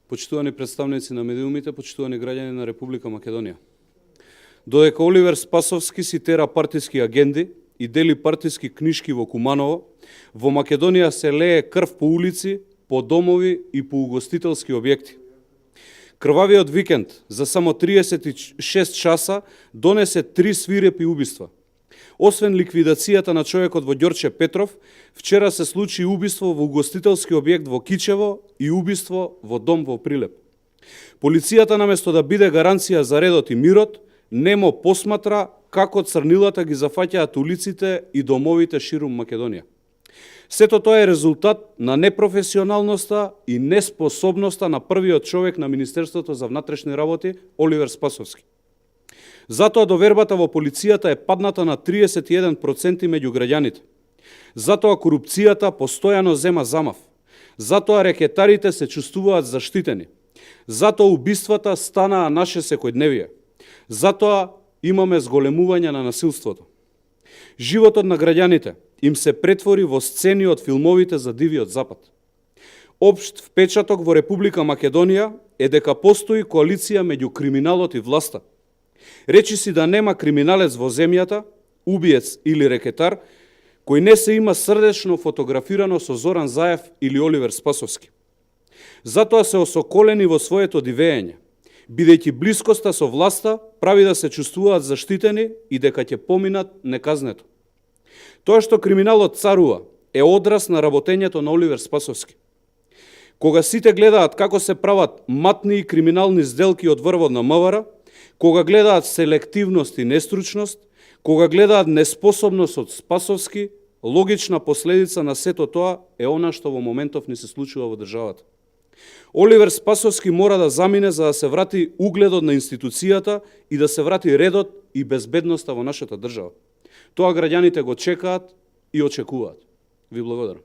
Почитувани представници на медиумите, почитувани граѓани на Република Македонија. Додека Оливер Спасовски си тера партиски агенди и дели партиски книшки во Куманово, во Македонија се лее крв по улици, по домови и по угостителски објекти. Крвавиот викенд за само 36 часа донесе 3 свирепи убиства. Освен ликвидацијата на човекот во Ѓорче Петров, вчера се случи убиство во угостителски објект во Кичево и убиство во дом во Прилеп. Полицијата наместо да биде гаранција за редот и мирот, немо посматра како црнилата ги зафаќаат улиците и домовите ширум Македонија. Сето тоа е резултат на непрофесионалноста и неспособноста на првиот човек на Министерството за внатрешни работи, Оливер Спасовски. Затоа довербата во полицијата е падната на 31% меѓу граѓаните. Затоа корупцијата постојано зема замав. Затоа рекетарите се чувствуваат заштитени. Затоа убиствата станаа наше секојдневие. Затоа имаме зголемување на насилството. Животот на граѓаните им се претвори во сцени од филмовите за Дивиот Запад. Општ впечаток во Република Македонија е дека постои коалиција меѓу криминалот и власта. Речи си да нема криминалец во земјата, убиец или рекетар, кој не се има срдечно фотографирано со Зоран Заев или Оливер Спасовски. Затоа се осоколени во своето дивење, бидејќи блискоста со власта прави да се чувствуваат заштитени и дека ќе поминат неказнето. Тоа што криминалот царува е одраз на работењето на Оливер Спасовски. Кога сите гледаат како се прават матни и криминални сделки од врвот на МВР, кога гледаат селективност и нестручност, кога гледаат неспособност од Спасовски, логична последица на сето тоа е она што во моментов ни се случува во државата. Оливер Спасовски мора да замине за да се врати угледот на институцијата и да се врати редот и безбедноста во нашата држава. Тоа граѓаните го чекаат и очекуваат. Ви благодарам.